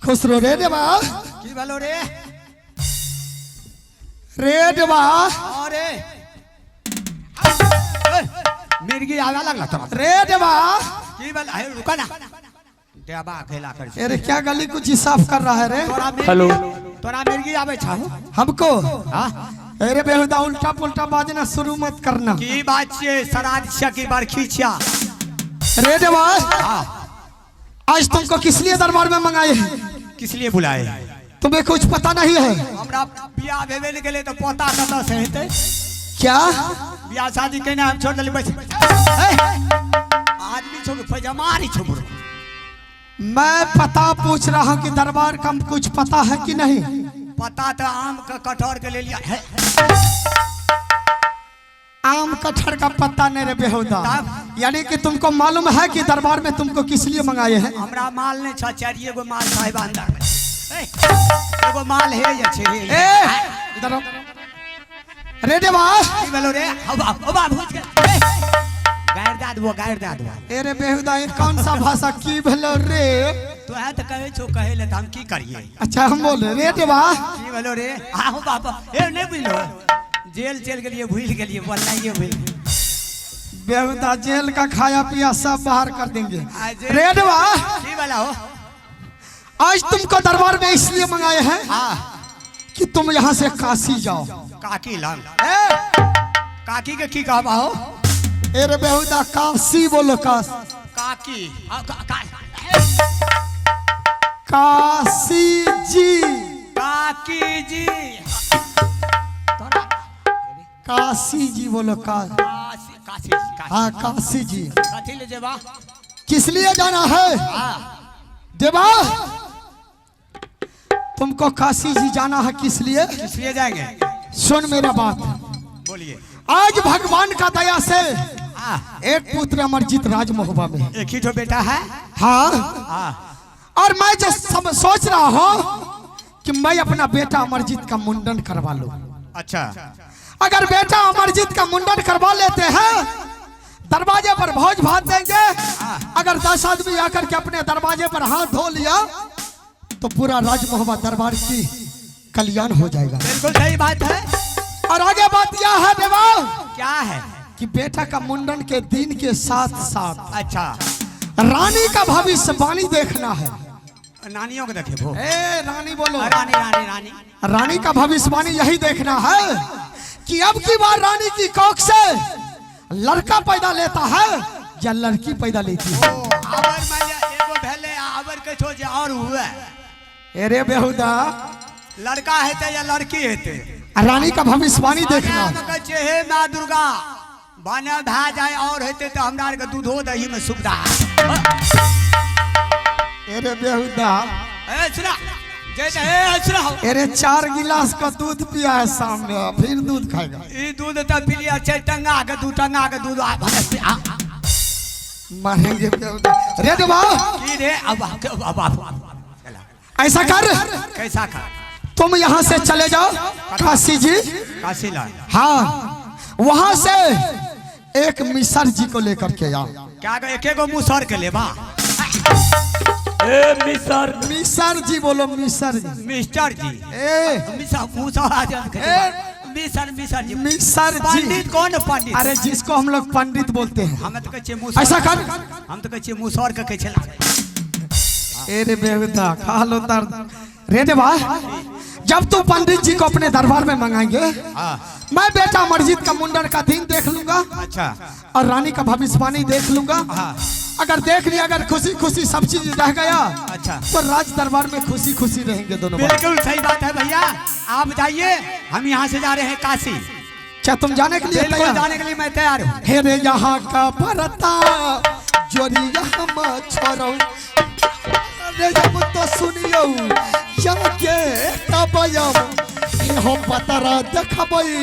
खुश रहो रे देवा। की भेलो रे? रे देवा। अरे मिर्गी आवे लागला तोरा। रे देवा। की भेल? हे रुका ना, देवा अकेला कर। अरे क्या गली कुछ साफ कर रहा है रे? तोरा मिर्गी। हेलो। तोरा मिर्गी आवे छौ? हमको? हाँ। अरे बेहुदा, उल्टा पुल्टा बाजना शुरू मत करना। की बात छियै? श्राद्ध छिया की बरखी छिया? रे देवा। हाँ। आज तुमको किस लिए दरबार में मंगाए हैं? किस लिए बुलाए? तुम्हें कुछ पता नहीं है? हमरा बियाह भेबे नहि गेलै तऽ पोता कतऽ से हेतै? क्या? बियाह शादी केना हम छोड़ देली। बैस आदमी छोड़ पैजमारी छोड़। मैं पता पूछ रहा हूँ कि दरबार का कुछ पता है कि नहीं? पता तऽ आम के कटहर के लेलिया है। आम कटहर का पत्ता नहीं रे बेहुदा। तब? यानी कि तुमको मालूम है कि दरबार में तुमको किस लिए मंगाए हैं? हमरा माल नहि छ, चारिए गो माल साहेब अंदर में। ए, एगो माल हे जे छै हे। ए इधर आओ। रे देवा। की भेलो रे? हवा हवा भुज गेल। ए, गारि दए देबो, गारि दए देबो। अरे बेहुदा, ये कौन सा भाषा? की भेलो रे? तो है तऽ कहै छौ, कहै ले तऽ हम की करिए? अच्छा, हम बोले रे देवा। की भेलो रे? आहो बाबा, ए नहि बुझलो, जेल चलि गेलियै, भूलि गेलियै, बोलनाइए भूलि गेलियै। बेहुदा, जेल का खाया पिया सब बाहर कर देंगे। रे देवा। की भेला हो? आज तुमको दरबार में इसलिए मंगाए हैं कि तुम यहाँ से काशी जाओ। काकी लंग? ए काकी के की कहबा हो? अरे बेहुदा, काशी बोलो, काश। काकी आ, काशी जी। काकी जी तोरा। काशी जी बोलो, का काशी, काशी काशी। हाँ, काशी जी। कथी ले जेबा? किस लिए जाना है? देवा, तुमको काशी जी जाना है किस लिए? किस लिए जाएंगे? सुन मेरा बात। बोलिए। आज भगवान का दया से एक पुत्र अमरजीत राजमहोबा में। एक ही तो बेटा है। हाँ। और मैं जो सब सोच रहा हूँ कि मैं अपना बेटा अमरजीत का मुंडन करवा लूं। अच्छा। अगर बेटा अमरजीत का मुंडन करवा लेते हैं, दरवाजे पर भोज भात देंगे। अगर 10 आदमी आकर के अपने दरवाजे पर हाथ धो लिया तो पूरा राजमहोबा दरबार की कल्याण हो जाएगा। बिल्कुल सही बात है। और आगे बात यह है देवा। क्या है? कि बेटा का मुंडन के दिन के साथ साथ रानी का भविष्यवाणी देखना है। नानियों के देखे भो। ए रानी बोलो। रानी, रानी, रानी। रानी का भविष्यवाणी यही देखना है कि अब की बार रानी की कोख से लड़का पैदा लेता है या लड़की पैदा लेती है। ओ आबर माने एगो भेले, आबर के छो जे और हुए। अरे बेहुदा। लड़का हेतै या लड़की हेतै? रानी का भविष्यवाणी देखना हम कहै छियै, हे माँ दुर्गा, बने भए जाय और हेतै तऽ हमरा आरके दूधो दही में सुविधा। अरे बेहुदा। ए सुना जे ए सुना। अरे 4 गिलास का दूध पिया है सामने, फिर दूध खाएगा? ई दूध तऽ पिलिया छै टंगा के, दू टंगा के दूध आ भले आ। मारेंगे बेहुदा। अरे देवा। की रे? अब अब अब अब। ऐसा कर। कैसा कर? तुम यहाँ से चले जाओ काशी जी। काशी लाल। हाँ, वहां से एक मिसर जी को लेकर के आओ। क्या एक एगो मुसर के लेबा? ए मिसर। मिसर जी बोलो, मिसर जी। मिस्टर जी। ए। मिसर मुसर आ जाए। ए। मिसर, मिसर जी। मिसर जी। पंडित कौन पंडित? अरे जिसको हम लोग पंडित बोलते हैं। हम तो कहै छियै मुसर। ऐसा कर। हम तो कहै छियै मुसर के कहै छै। ए रे बेहुदा, खा लो दर्द। रे देवा, जब तू पंडित जी को अपने दरबार में मंगाएंगे, मैं बेटा अमरजीत का मुंडन का दिन देख लूंगा और रानी का भविष्यवाणी देख लूंगा। अगर देख लिया, अगर खुशी खुशी सब चीज रह गया तो राज दरबार में खुशी खुशी रहेंगे दोनों भाई। बिल्कुल सही बात है भैया, आप जाइए, हम यहाँ से जा रहे हैं काशी। क्या तुम जाने के लिए बिल्कुल। तैयार? जाने के लिए मैं तैयार हूँ। हे रे यहाँ का परता जोरिया हम छोड़ो। अरे जब तो सुनियो जाके तबयम हो पतरा देखबई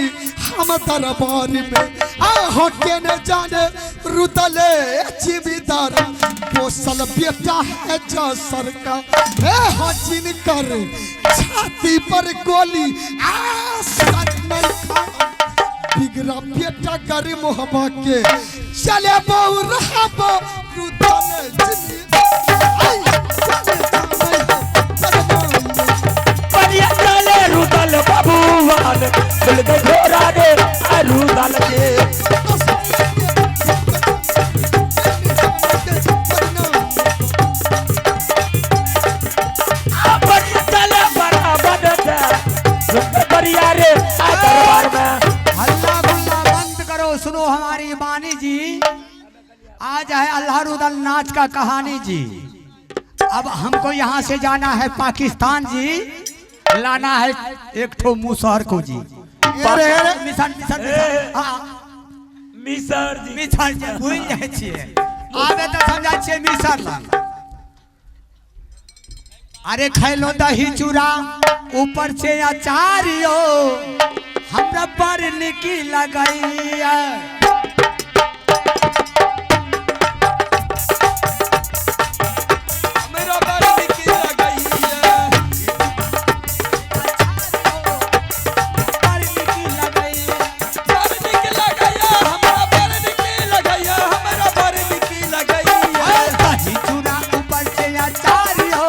हम दरबार में आहो के न जाने रुदले जीविदार पोसल बेटा है जो सरका ए हो जिनकर छाती पर गोली आ सर नहीं खा बिगड़ा बेटा कर मोहबा के चले बहु रहबो रुदले जीवी आई चले जाबै हो। खुल गए घोड़ा रे अरू दल के। चले बराबर बढ़िया रे दरबार में। हल्ला गुल्ला बंद करो, सुनो हमारी बानी जी। आज है अल्लाह नाच का कहानी जी। अब हमको यहाँ से जाना है पाकिस्तान जी, लाना है एक ठो मुसहर को जी। अरे अरे मिशन मिशन मिशन हाँ मिसर जी मिसर जी भूल जाइ छियै, आबे तऽ समझाइ छियै मिसर लग। अरे खैलो दही चूड़ा ऊपर से अचारियो, हमरा बड़ निकी लगैया। हमरा बड़ निकी लगैया। बड़ निकी लगैया। बड़ निकी लगैया, हमरा बड़ निकी लगैया, हमरा बड़ निकी लगैया। दही चूड़ा ऊपर से अचारियो,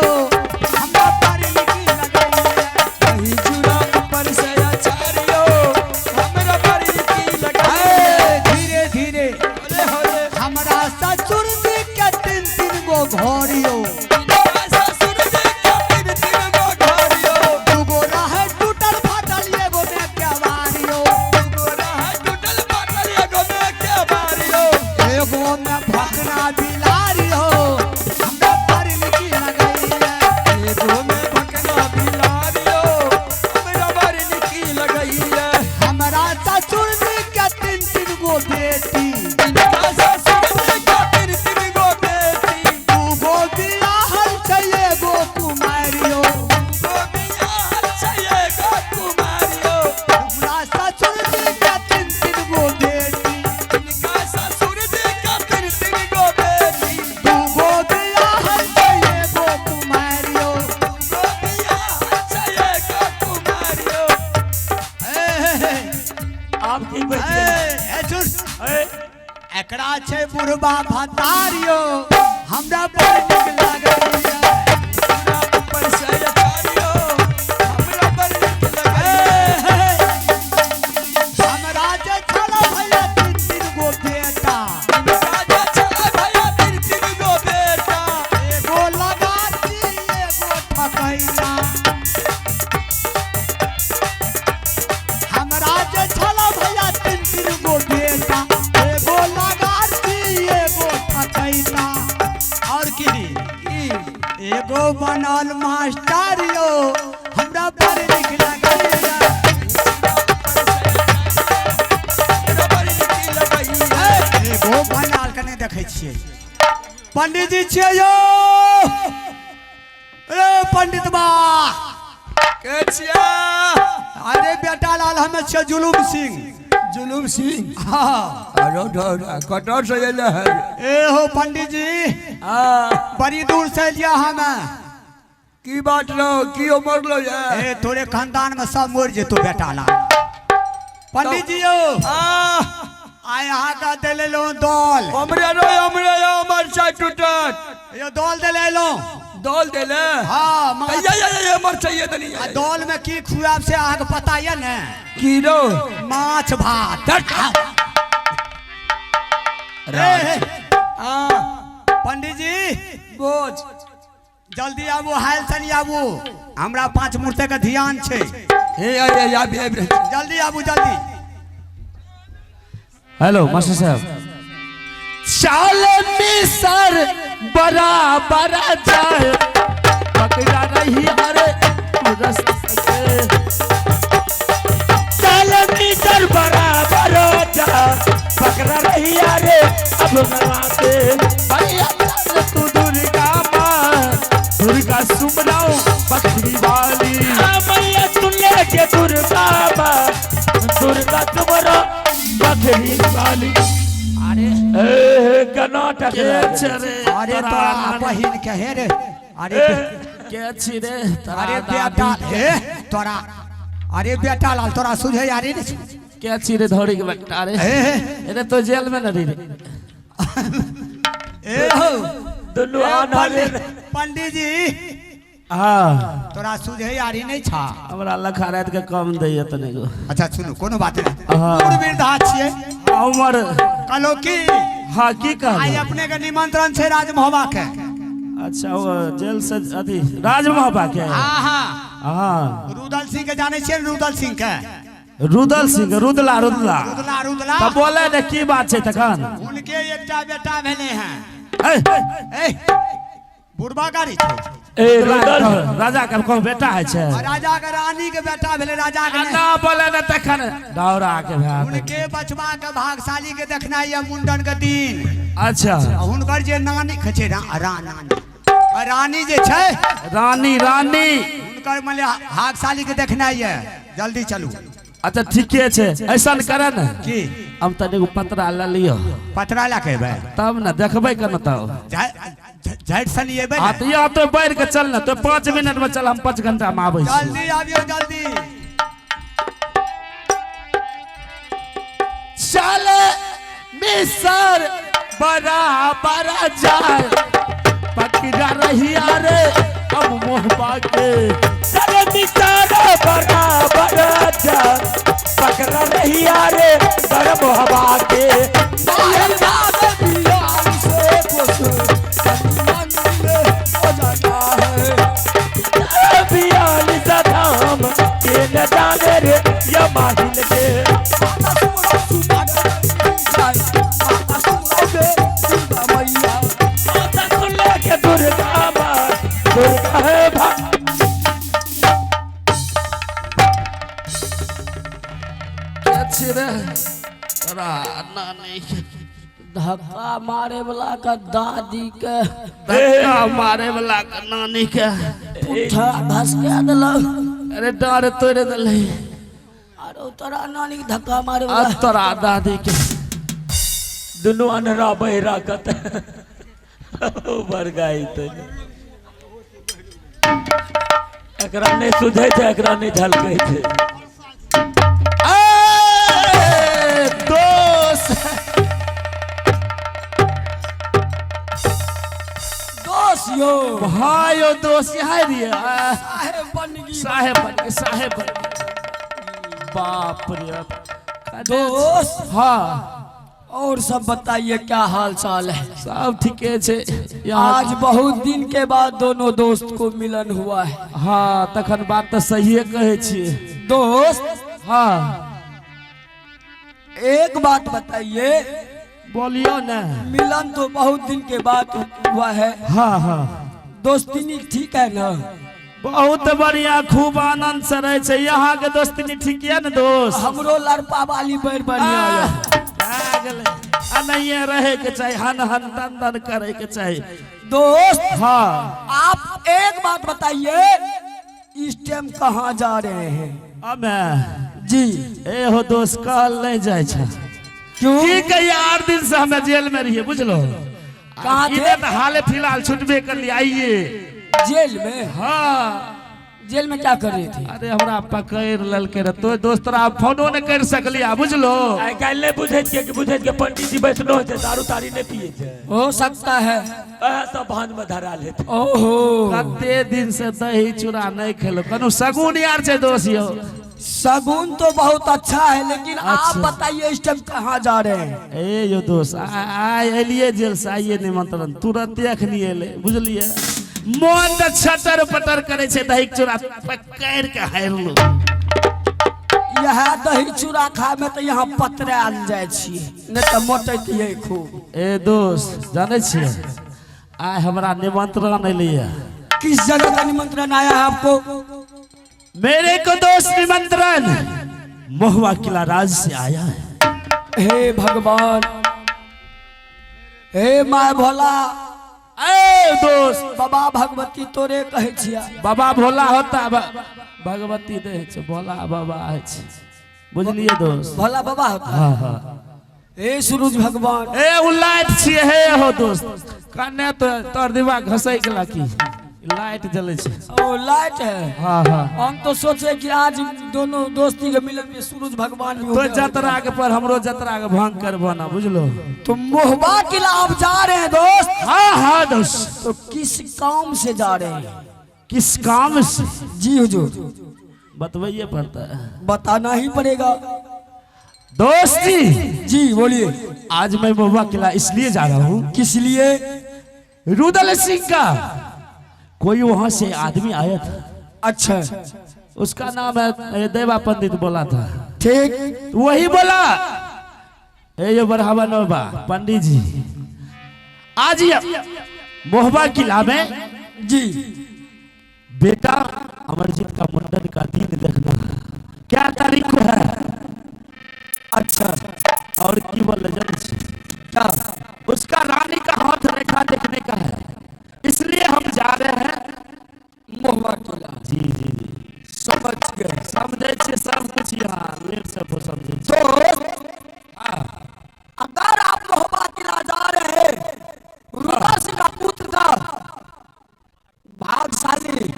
हमरा बड़ निकी लगैया। दही चूड़ा ऊपर से अचारियो, हमरा बड़ निकी लगैया। ए, धीरे धीरे होले होले हमरा ससुर जी के तीन तीन गो घरियो, ससुर जी के तीन तीन गो घरियो, दूगो रहे टूटल फाटल एगो में केवारियो, दूगो रहे टूटल फाटल एगो में केवारियो, एगो में भकना बिलारियो, हमरा बड़ निकी लगैया। एगो में भकना बिलारियो, हमरा बड़ निकी लगैया। हमरा ससुर जी के तीन तीन गो बेटी, इनका ससुर जी के तीन तीन गो बेटी, दूगो बियाहल छै एगो कुमारियो, गो बियाहल छै एगो कुमारियो, हमरा ससुर जी के तीन तीन गो बेटी, इनका ससुर जी के तीन तीन गो बेटी, दूगो बियाहल छै एगो कुमारियो। गो बियाहल छै एगो कुमारियो। ए, हे, हे, आप की ए, ए, सुन। ए, एकरा छै बुढ़बा भतारियो, हमरा बड़ नीक लगैया। हमरा ऊपर से अचारियो, हमरा बड़ नीक लगैया। हमरा जे छल भैया तीन तीन गो बेटा, इनका जे छलै भैया तीन तीन गो बेटा, एगो लगाती एगो ठकैला। हमरा जे छल भैया तीन तीन गो बेटा, एगो लगाती एगो ठकैला। और की एगो बनल मास्टर यो, हमरा बड़ नीक लगैया। हमरा बड़ नीक लगैया। एगो बनल के नहि देखै छियै। पंडित जी छियै यौ, ए पंडित बा के छिया? अरे बेटा लाल, हमे छियै जुलूम सिंह। जुलूम सिंह? हाँ। अरे कटहर से अयले है। ए हो पंडित जी, हाँ। बड़ी दूर से एलियै हमे। की बात रहो, की मरलो या? ए तोरे खानदान में सब मर जेतो बेटा लाल। पंडित जी यौ, आइ अहाँके देले लो दल। हमरे रो, हमरे रो, मरचाइ टूटत। यो दल देले एलहुँ। दल देले? हाँ। या या या मरचाइ दनी। आ दल में की खुआब से अहाँके पता यऽ ने? की रो? माछ भात। ए, हाँ। पंडित जी बोझ जल्दी आबू, हाल तनी आबू, हमरा 5 मूर्ति के ध्यान छै। हे हे आबि आबि। जल्दी आबू जल्दी। हेलो मास्टर साहब। चाल मिसर बराबर जाए, पकड़ा नहीं अरे रस्ते। चाल मिसर बराबर जाए, पकड़ा नहीं अरे अब मराते। भैया तू दुर्गा माँ, दुर्गा सुमराओ बकरी वाली। मैया तू लेके दुर्गा माँ, दुर्गा सुमराओ बकरी वाली। अरे ए कना टकरा अरे तोरा बहिन के हे रे। अरे के छी रे? अरे बेटा हे तोरा, अरे बेटा लाल तोरा सुझे यारी ने के छी रे धौरी के बेटा रे? हे अरे तो जेल में न रे। ए हो दुनू आना पंडित जी हाँ। तोरा सुझे यारी नहीं छा। हमरा लखा रात के कम दैया तने गो। अच्छा सुनू कोनो बात नहीं। हाँ। बूढ़ वृद्धा छियै। उमर कहलो की हाँ की कहलो? आइ अपने के निमंत्रण छै राजमहबा के। अच्छा वो जेल से अथी राजमहबा के। हाँ हाँ। हाँ। रुदल सिंह के जाने छियै? रुदल सिंह के। रुदल सिंह, रुदला रुदला रुदला रुदला। त बोले ने की बात छै तखन? उनके एकटा बेटा भेले हैं। ए ए बुढ़बा गाड़ी छै। ए रुदल राजा के कोन बेटा है छै? राजा के रानी के बेटा भेले, राजा के ना बोले ने तखन दौरा के भाई। उनके बचवा के भागशाली के देखना है मुंडन के दिन। अच्छा। हुनकर जे नानी के छै रानी, रानी जे छै रानी रानी हुनकर माने भागशाली के देखना है, जल्दी चलू। अच्छा ठीके छै, ऐसा करे ने की हम तनी एगो पतरा ल लियो। पतरा लए के एबै? तब ने देखबै केना तब। झट सन एबै हाँ तो यहाँ तो बैठ के चल ना, तो 5 मिनट में चल, हम 5 घंटा में आबै छी। जल्दी आबियो जल्दी। चल मिसर बराबर जाए पकड़ा रहिया रे अब मोहबा के। चल मिसर बराबर जाए पकड़ा रहिया रे गरम हवा के। धक्का मारे वाला का दादी के, धक्का मारे वाला का नानी के पुट्ठा घसका देलक। अरे डार तोड़ देले। अरे तोरा नानी के धक्का मारे वाला, तोरा दादी के। दुनू अनहरा बहिरा कत ऊपर गई तो एकरा नहीं सुझै छै, एकरा नहीं झलकै छै। यो भाई यो दोस्त यहाँ दिए साहेब बन गई, साहेब बन गए, साहेब बन गए। बाप रे दोस्त। हाँ और सब बताइए क्या हाल चाल है? सब ठीक है। आज बहुत दिन के बाद दोनों दोस्त को मिलन हुआ है। हाँ तखन बात तो सही कहे छी दोस्त। हाँ एक बात बताइए। बोलियो ना। मिलन तो बहुत दिन के बाद हुआ है। हाँ हाँ। दोस्ती ठीक है ना? बहुत बढ़िया, खूब आनंद से रहे छे। यहाँ के दोस्ती ठीक है ना दोस्त? हमरो लड़पा वाली बड़ बढ़िया है। नहीं रहे के चाहिए, हन हन दन दन करे के चाहिए दोस्त। हाँ आप एक बात बताइए, इस टाइम कहाँ जा रहे हैं? हमें जी ए हो दोस्त कल नहीं जाए छे। क्यों? ठीक है, 8 दिन से हमें जेल में रहिए बुझलो। कहाँ थे? तो हाले फिलहाल छुटबे कर लिया। आइए जेल में? हाँ। जेल में क्या कर रही थी? अरे हमरा पकड़ ललके रहे तो दोस्त फोनो नहीं कर सकलिया बुझलो। आइ काल्हि नहीं बुझै छियै कि बुझै छियै पंडित जी वैष्णो छै, दारू तारी नहीं पिए छै। हो सकता है सब भांज में धरा लेते। ओहो कते दिन से दही चूड़ा नहीं खेलो। कनु सगुन यार छै दोस्त यो। सगुन तो बहुत अच्छा है, लेकिन अच्छा। आप बताइए इस टाइम कहाँ जा रहे हैं? ए यो दोस्त आइ एलिए जेल से, आइए निमंत्रण तुरंत अखनी एले बुझलिए। मन त छटर पटर करे छै, दही चूड़ा पकड़ के हारलो। यह दही चूड़ा खाए में तो यहाँ पतरे आल जाय छी, नहीं तो मोटैतियै खूब। ए दोस्त जानै छियै आइ हमरा निमंत्रण एलिए। किस जगह का निमंत्रण आया है आपको? मेरे को दोस्त निमंत्रण महुआ किला राज से आया है। हे भगवान, हे my Bhola. ए दोस्त बाबा भगवती तोरे कहे छिया। बाबा भोला होता भगवती दे छे, भोला बाबा है छे बुझलिए दोस्त। भोला बाबा होता। हाँ हाँ। हे सूरज भगवान। ए उ लाइट छिए हे हो दोस्त, कने तो तोर दिमाग घसै गेला की लाइट जले छे। ओ लाइट है। हाँ हाँ। हम तो सोचे कि आज दोनों दोस्ती के मिलन में सूरज भगवान भी हो तो जतरा के पर हमरो जतरा के भंग करबो ना बुझलो। तो मोहबा किला आप जा रहे हैं दोस्त? हाँ हाँ दोस्त। तो किस काम से जा रहे हैं? किस काम से? जी हुजूर। बतवाइए पड़ता है। बताना ही पड़ेगा। दोस्त जी। जी बोलिए। आज मैं महुआ किला इसलिए जा रहा हूँ। किस लिए? रुदल सिंह का कोई वहां से आदमी आया था। अच्छा। उसका नाम है देवा पंडित बोला था। ठीक। वही बोला, ए ये बढ़ावा नोबा पंडित जी, आज ये महुआ किला में जी बेटा अमरजीत का मुंडन का दिन देखना है। क्या तारीख को है? अच्छा। और की बोल क्या? उसका रानी का हाथ रेखा देखने का है, इसलिए हम जा रहे हैं महुआ किला। जी जी जी। समझ गए। समझे छे सब कुछ, यहाँ लेट से समझे। तो अगर आप महुआ किला जा रहे हैं, रुदा सिंह का पुत्र था भागशाली,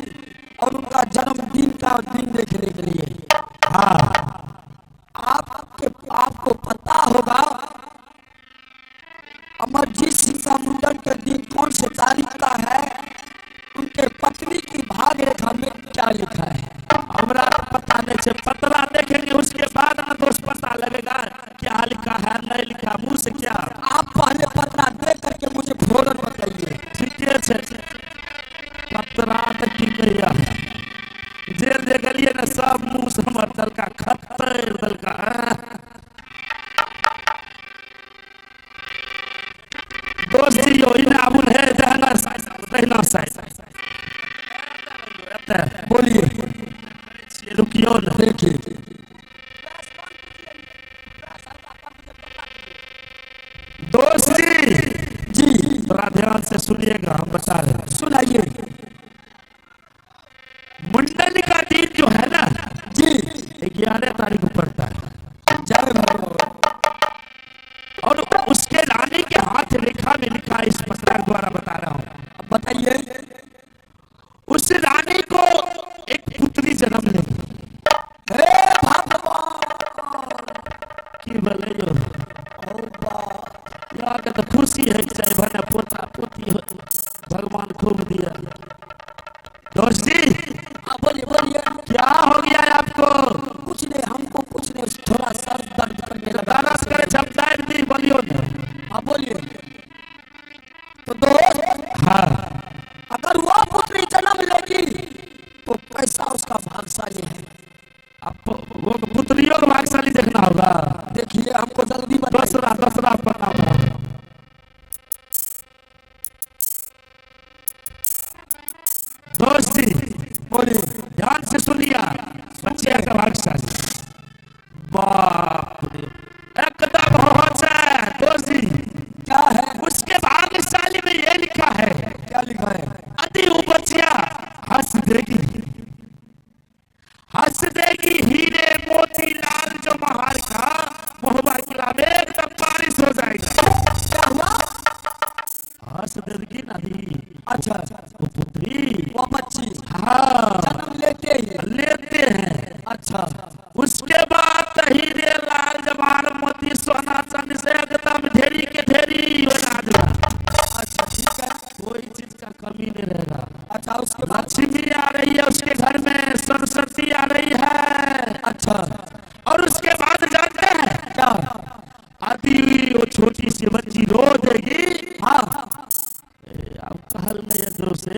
और उनका जन्मदिन का दिन देखने के लिए, हाँ, आपके आपको पता होगा अमरजीत सिंह का मुंडन के दिन कौन से तारीख का है, उनके पत्नी की भाग रेखा में क्या लिखा है? हमरा तो पता नहीं छे, पतरा देखेंगे उसके बाद ना दोस्त पता लगेगा क्या लिखा है नहीं लिखा, मुंह से क्या। आप पहले पतरा देख करके मुझे फौरन बताइए। ठीक है, पतरा तो की कहिया, जेल जे गेलिए ना सब मुंह से हमर दलका खत्तर दलका। दोस्ती यो इने आबुन है दहना साइड दहना साइड। बोलिए। रुकियो ना। देखिए। दोस्त जी जी थोड़ा ध्यान से सुनिएगा, हम बता रहे हैं। सुनाइए। मुंडन का दिन जो है ना जी 11 तारीख को पड़ता है। जय भगवान। और उसके रानी के हाथ रेखा में लिखा है, इस पत्र द्वारा बता रहा हूँ। बताइए। उस रानी को एक पुत्री जन्म लेगी। हे भगवान। की बोले जो यहाँ के तो खुशी है, चाहे भने पोता पोती हो, भगवान खूब दिया। दोस्त जी बोलिए बोलिए। क्या हो गया है आपको? कुछ नहीं, हमको कुछ नहीं, थोड़ा सर दर्द करने लगा। दर्द करे चमदार दी बोलियो ना। हाँ बोलिए। तो दोस्त हाँ, अगर वो पुत्री जन्म लेगी तो पैसा उसका भागशाली है। अब वो पुत्रियों को भागशाली देखना होगा। देखिए हमको जल्दी बताइए। दसरा दसरा पता। दोस्त जी बोलिए। ध्यान से सुनिए, बच्चे का भागशाली बाप रे एकदम हो जाए। दोस्त जी क्या है? उसके भाग्यशाली में ये लिखा है। क्या लिखा है? अति वो बच्चिया हंस देगी, हंस देगी हीरे मोती लाल जो महार का महुआ किला में एकदम बारिश हो जाएगा। क्या हुआ? हंस देगी ना दी। अच्छा, वो पुत्री, वो बच्ची हाँ, जन्म लेते ही लेते हैं। अच्छा, उसके बाद हीरे लाल जवाहर मोती सोना चांदी से एकदम ढेरी के ढेरी अच्छा ठीक है। कोई चीज का कमी नहीं रहेगा। अच्छा, उसके बाद लक्ष्मी आ रही है उसके घर में, सरस्वती आ रही है। अच्छा, और उसके बाद जानते हैं क्या? आती हुई वो छोटी सी बच्ची रो देगी। हाँ, अब कहल नहीं है दोस्त,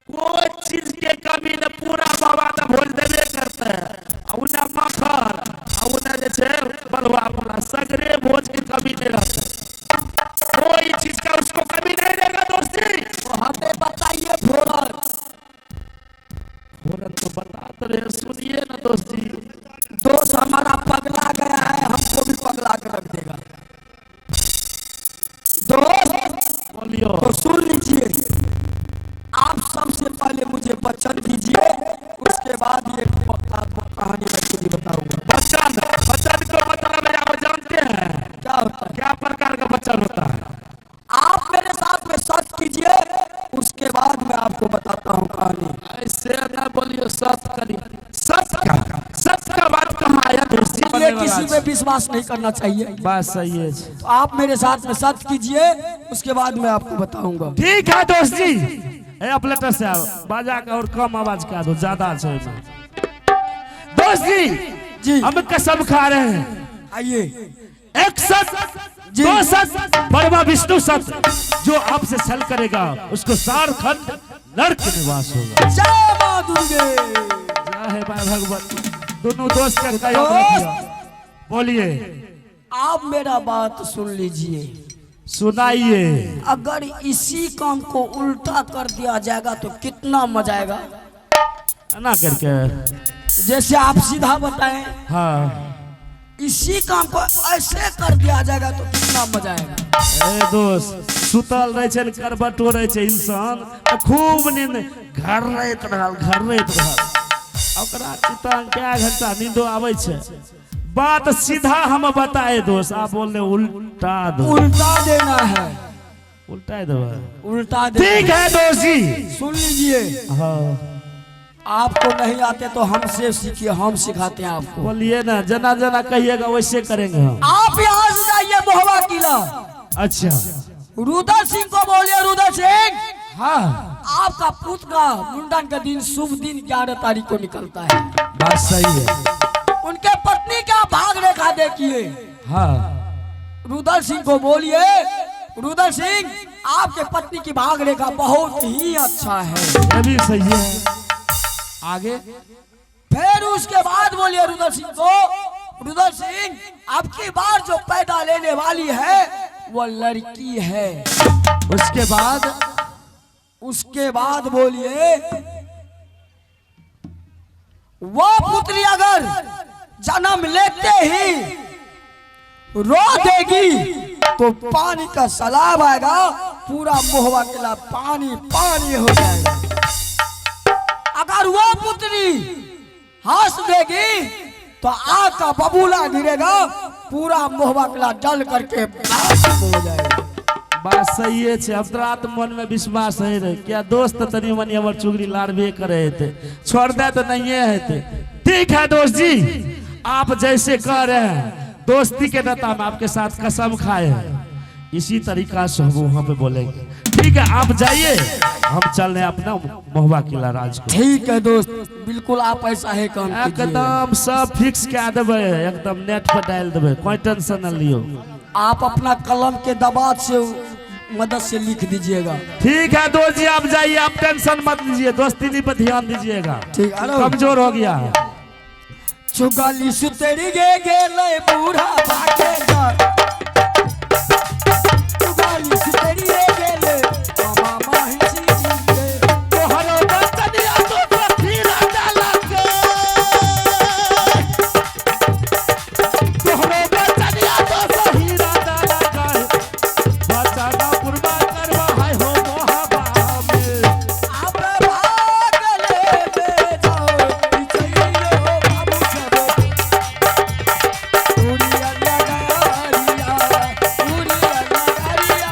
कोई चीज के कमी न, पूरा बाबा तो भोज देवे करते हैं। उन्हें मक्खन उन्हें जे बलुआ पुला सगरे भोज की कमी नहीं रहते, कोई चीज का उसको कमी नहीं रहेगा। दोस्ती तो हमें बताइए फौरन। फौरन तो बताते रहे, सुनिए ना दोस्ती। दोस्त हमारा पगला गया है, हमको भी पगला के रख देगा। दोस्त बोलियो। तो सुन लीजिए, आप सबसे पहले मुझे वचन दीजिए, उसके बाद ये आपको कहानी मैं खुद ही बताऊंगा। वचन, वचन को मतलब है आप जानते हैं क्या होता है? क्या प्रकार का वचन होता है? आप मेरे साथ में सच कीजिए, उसके बाद मैं आपको बताता हूँ कहानी। ऐसे ना बोलियो, सच करिए। सच का, सच का बात कहाँ आया दोस्ती? ये किसी पे विश्वास नहीं करना चाहिए। बात सही है। तो आप मेरे साथ में सच कीजिए, उसके बाद मैं आपको बताऊंगा। ठीक है दोस्त जी, ए ऑपरेटर साहब बाजा के और कम आवाज का दो, ज्यादा छै ओहिमे। दोस्त जी जी। हम कसम खा रहे हैं, आइए। एक सत दो सत परमा विष्णु सत, जो आपसे छल करेगा उसको सार खंड नर्क निवास होगा। जय माँ दुर्गे। जय हे भाई भगवती। दोनों दोस्त का याद रखिए। बोलिए। आप मेरा बात सुन लीजिए। सुनाइए। अगर इसी काम को उल्टा कर दिया जाएगा तो कितना मजा आएगा। ना करके जैसे आप सीधा बताएं, हाँ, इसी काम को ऐसे कर दिया जाएगा तो कितना मजा आएगा। ए दोस्त, सुतल रहे छै, करबटो रहे छै इंसान, त खूब नींद घर रहत रहल, घर रहत रहल, ओकरा चितान क्या घंटा नींदो आबै छै। बात सीधा हम बताए दोस्त, आप बोल रहे उल्टा दो। उल्टा देना है। उल्टा देवा, उल्टा दे। ठीक है दोस्त जी, सुन लीजिए। हाँ, आपको नहीं आते तो हमसे सीखिए, हम सिखाते हैं आपको। बोलिए ना, जना जना कहिएगा वैसे करेंगे हम। आप यहाँ से जाइए मोहवा किला। अच्छा। रुदल सिंह को बोलिए, रुदल सिंह, हाँ, आपका पुत्र का मुंडन का दिन शुभ दिन 11 तारीख को निकलता है। बात सही है। उनके पत्नी का भाग रेखा देखिए। हाँ, रुदल सिंह को बोलिए, रुदल सिंह आपके पत्नी की भाग रेखा बहुत ही अच्छा है। ये भी सही है। आगे फिर उसके बाद बोलिए रुदल सिंह को, रुदल सिंह आपकी बार जो पैदा लेने वाली है वो लड़की है। उसके बाद, उसके बाद बोलिए वो पुत्री अगर जन्म लेते ही रो देगी तो पानी का सैलाब आएगा, पूरा मोहवा किला पानी पानी हो जाएगा। अगर वो पुत्री हंस देगी तो आग का बबूला गिरेगा, पूरा मोहवा किला जल करके भस्म हो जाएगा। बात सही है। अब रात मन में विश्वास है रे क्या दोस्त तनी मनी हमर चुगली लाड़बे करे थे, छोड़ दे तो नहीं है। ठीक है दोस्त जी, आप जैसे कह रहे हैं दोस्ती के नाता में आपके साथ कसम खाए हैं, इसी तरीका से हम वहां पे बोलेंगे। ठीक है, आप जाइए, हम चल रहे हैं अपना महुआ किला राज को। ठीक है दोस्त, बिल्कुल आप ऐसा ही काम कीजिए। एकदम सब फिक्स कह देबै, एकदम नेट पर डाल देबै, कोई टेंशन न लियो। आप अपना कलम के दबाव से मदद से लिख दीजिएगा। ठीक है दोस्त जी, आप जाइए, आप टेंशन मत लीजिए, दोस्ती पर ध्यान दीजिएगा। ठीक है, कमजोर हो गया है। चुगाली सुतेरी गे गेले बूढ़ा भागे चुगाली सुतेरी गे गेले मामा माहिसी जी के तोहरो बचनिया तो फिरा डाला के, तोहरो बचनिया तो हीरा डाला के, बचाना पुरवा करवा हाय हो मोहबा में। आप भाग ले बे जाओ बिचैयो बाबू सब उड़िया लगारिया उड़िया लगारिया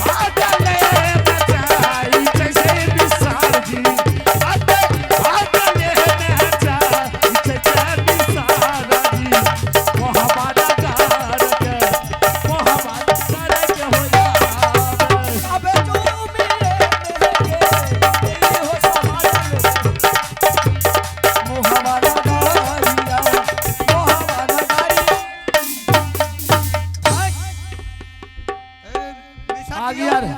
भागले बचाई जैसे विशाल जी, भागले बचाई जैसे विशाल जी, मोहबा कर के मोहबा कर के हो जावे। अबे जो मिले मेरे तेरे हो सवाल मोहवा लगारिया मोहवा लगारिया। आ गया रे।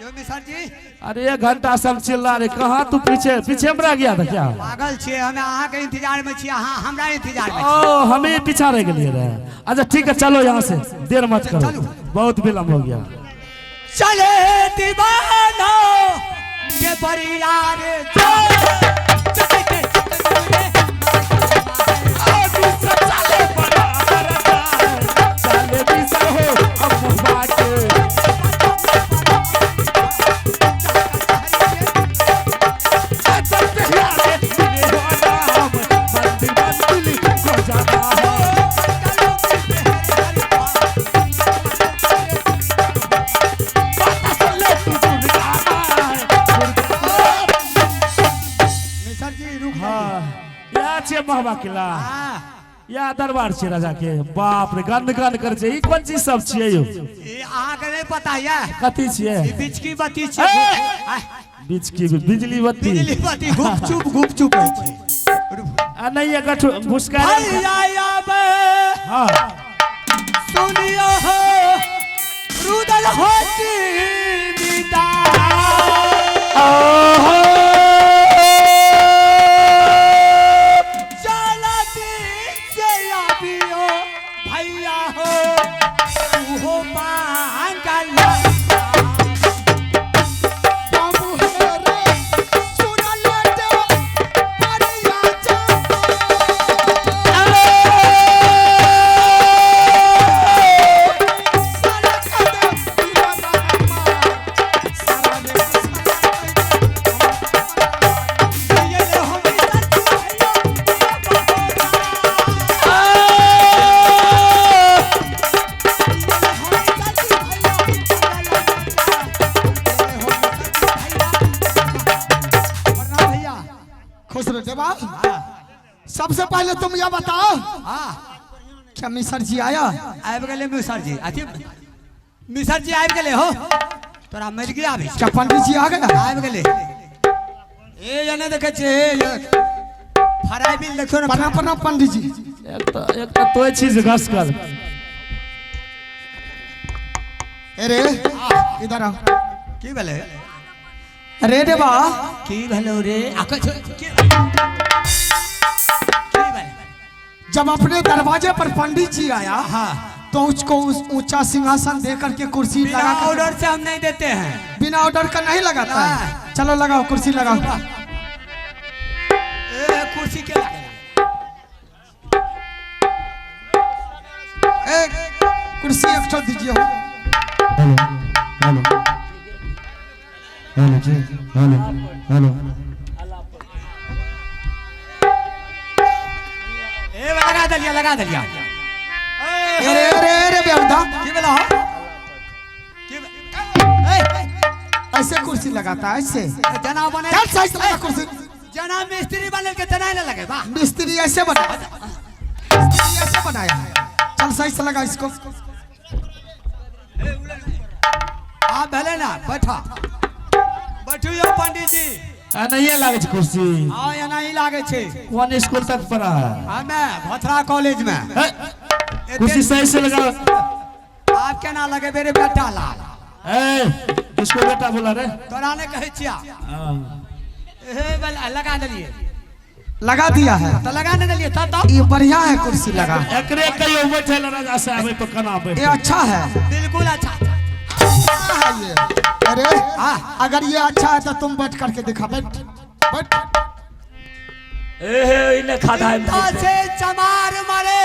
यो मिसर जी, अरे एक घंटा सब चिल्ला रहे, कहाँ तू पीछे पीछे हमरा गया था क्या? पागल छियै, हमे अहाँ के इंतजार में छियै, अहाँ हमरा इंतजार में छियै। ओ हमें पीछा रह गेलिए रहे। अच्छा ठीक है, चलो यहाँ से, देर मत करो, बहुत विलम्ब हो गया। चले दीवाना के परियार चल चल चले बिसर हो अब महुआ के। चलते यारे मिले हो नाम, मंदिर मंदिर को जाना है। बात सुन ले तू दुर्गा माँ, दुर्गा। मिसर जी रुक हाँ, या छे महुआ किला। हाँ। या दरबार छै राजा के। बाप रे, गंद गंद कर छै। ई कोन चीज सब छियै यौ? ई अहाँके नहि पता ये? कथी छियै? ई बिचकी बत्ती छियै। ए! बिचकी बिजली बत्ती। बिजली बत्ती गुपचुप गुपचुप होइ छै। आ नहीं ये गठ भुसका। भैया आबे। हाँ। सुनियो हो रुदल होती विदा। चला से आबियो भैया हो उहो पांगल। बाबू हे रे सुनल दे परिया जा। सारा कदम दीवाना हमार, सारा रे ये हम सच भैया। प्रणाम भैया। खुश रहो देवा। सबसे पहले तुम यह बताओ, हाँ। क्या मिसर जी आया? आबि गेलै मिसर जी। अथी मिसर जी आबि गेलै हो, तोरा मरि गया अभी। क्या पंडित जी आ गया? आबि गेलै। ए एने देखै छियै, ए फराइ बिल देखियौ ने। प्रणाम प्रणाम पंडित जी। एक तऽ तोय चीज घस कर। अरे इधर आओ। की भेलै? अरे देवा। की भेलौ रे? आ कहै छौ, की की भेलै? जब अपने दरवाजे पर पंडित जी आया, हाँ। तो उसको उस ऊंचा सिंहासन दे करके कुर्सी बिना लगा कर ऑर्डर से हम नहीं देते हैं। बिना ऑर्डर का नहीं लगाता है। चलो लगाओ, कुर्सी लगाओ। ए कुर्सी के लागल? ए, कुर्सी एक ठो दीजिए हो। हेलो हेलो हेलो जी, हेलो हेलो। ए लगा देलिया, लगा देलिया। अरे अरे अरे बेहुदा। की भेलौ हो? की ए ऐसे कुर्सी लगाता है ऐसे? जना बने। चल सही से लगा कुर्सी। जना मिस्त्री बनल के तना नहीं लगे वाह। मिस्त्री ऐसे बना, मिस्त्री ऐसे बनाया है। चल सही से लगा इसको। आ भेलै ना, बैठा बैठू यौ पंडित जी। आ नहीं लागै छै कुर्सी। हाँ, एना ही लागै छै। कोन स्कूल तक पढ़ा है? हमे भथरा कॉलेज में। हे, कुर्सी सही से लगा। आप केना लगेबे रे बेटा लाल? ए किसको बेटा बोला रे? तोरा ने कहै छिया। हाँ। हे बल लगा देलिए। लगा दिया है। तो लगा नहीं देलिए तब ये बढ़िया है कुर्सी लगा। एकरे कहियो बैठे ला राजा साहब पर कना बैठे। ये अच्छा है। बिल्कुल अच्छा। अच्छा है ये। अरे हाँ। अगर ये अच्छा है तो तुम बैठ करके दिखा। बैठ बैठ। ए हे इने खाधा है। चिंता से चमार मरे,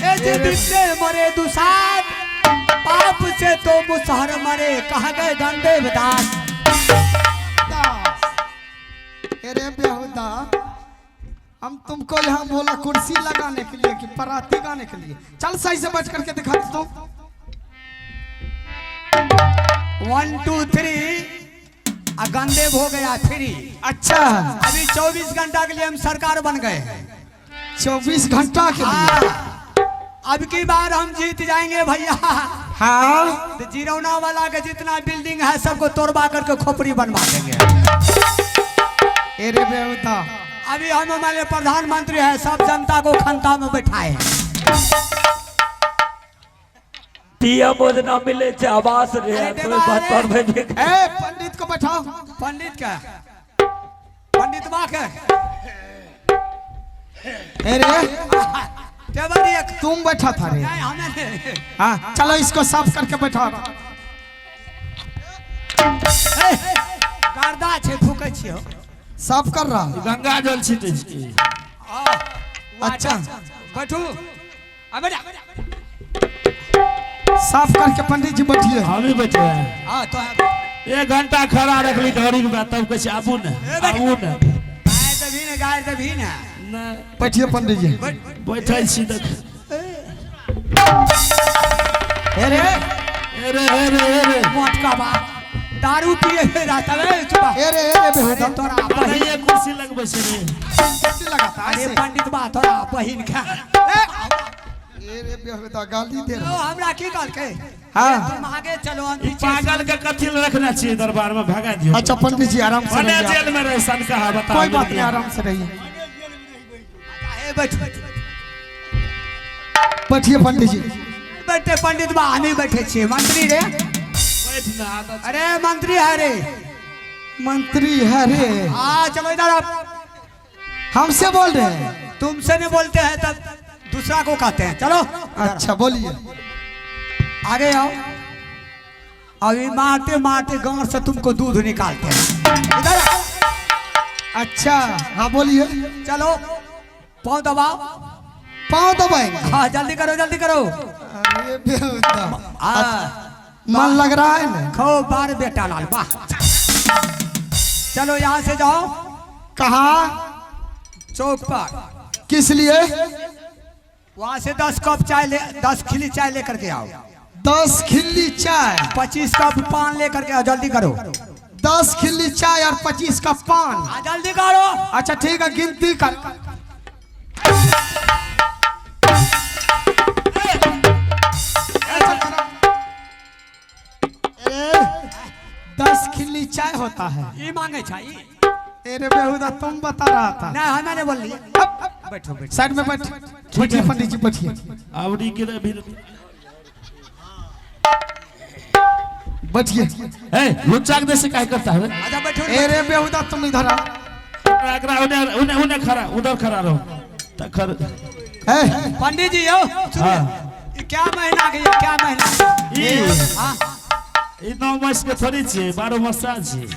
ए जे बिपले मरे दुसाद, पाप से तो मुसहर मरे, कहाँ गए गंदेव दास। दास। अरे बेहुदा, हम तुमको यहाँ बोला कुर्सी लगाने के लिए कि पराती गाने के लिए? चल सही से बैठ करके दिखा दो। 1 2 3 आ गंदेव हो गया फ्री। अच्छा। अभी 24 घंटा के लिए हम सरकार बन गए हैं। 24 घंटा के लिए? हाँ, अब की बार हम जीत जाएंगे भैया। हाँ। तो जिरौना वाला के जितना बिल्डिंग है सबको तोड़वा करके खोपड़ी बनवा देंगे। अरे बेहुदा, अभी हम हमारे प्रधानमंत्री है, सब जनता को खंता में बैठाए हैं। पीएम योजना मिले छै, आवास रे। अरे कोई देवा बात रे। पर भेजे। ए पंडित को बैठाओ। पंडित का पंडित माँ के। अरे टेबल एक तुम बैठा था रे? नहीं, हमें नहीं। हाँ चलो इसको साफ करके बैठाओ। ए, गर्दा छे फूकै छियो। साफ कर रहा है। गंगा जल छिटै छी। अच्छा। बैठू आ बेटा। साफ करके पंडित जी बैठिए। हम ही बैठे हैं। हाँ तो है। एक घंटा खड़ा रखली घड़ी के बाद तब कहै छै आबू ने, आबू ने। गाय देबही ने, गाय देबही ने। नहि। बैठिए पंडित जी। बैठल छी देख। अरे अरे अरे अरे मोटका बा दारू पिए हे रात में चुपा। अरे अरे बेहुदा, अरे तोरा बहिन नहीं कुर्सी लगबै छै रे। कुर्सी लगाता है अरे ऐसे। पंडित बा तोरा बहिन खा। ए, अरे रे बेहुदा गाली दे ओ रहा हमरा की कहलकै? हाँ। तुम आगे चलो, हम ई पीछे। पागल के कथी लए रखने छियै दरबार में? भगा दियौ। अच्छा पंडित जी, आराम से भने रहिए आप। जेल में रहे सन कहा बताओ। कोई बात नहीं, आराम से रहिए। ए, बैठ। बैठिए पंडित जी। बैठे पंडित बा, हम ही बैठे छियै। मंत्री रे। बैठ ना, आदत। अरे मंत्री है रे। मंत्री है रे। हाँ, चलो इधर आप। हमसे बोल रहे हैं? तुमसे नहीं बोलते हैं तब दूसरा को कहते हैं, चलो। अच्छा बोलिए। आगे आओ। अभी मारते मारते गांव से तुमको दूध निकालते हैं, इधर आओ। अच्छा हाँ बोलिए। चलो पाँव दबाओ। पाँव दबाएंगे? हाँ, जल्दी करो, जल्दी करो। अरे बेहुदा। हाँ। मन लग रहा है ना? खूब बार बेटा लाल, वाह। चलो यहाँ से जाओ। कहाँ? चौक पर। किस लिए? वहां से 10 कप चाय ले, 10 खिली चाय लेकर के आओ। 10 खिल्ली चाय? 25 कप पान लेकर के आओ, जल्दी करो। 10 खिल्ली चाय और 25 कप पान? हाँ, जल्दी करो। अच्छा ठीक है, गिनती कर। अरे, 10 खिल्ली चाय होता है? ये मांगे चाहिए। अरे बेहुदा, तुम बता रहा था। नहीं, हमें बोल लिया। बैठो बैठो। साइड में बैठ, बैठिए पंडित जी, बैठिए। आवड़ी के भी। बैठिए। ए लुच्चा के देश काय करता है? अच्छा बैठो। अरे बेहुदा, तुम इधर आओ। एकरा उन्हें उन्हें उन्हें खड़ा, उधर खड़ा रहो तखर। ए, पंडित जी यो सुनिए। ये क्या महीना गया, क्या महीना? ई हाँ। ई 9 मास के थोड़ी छियै, 12 मासा छियै।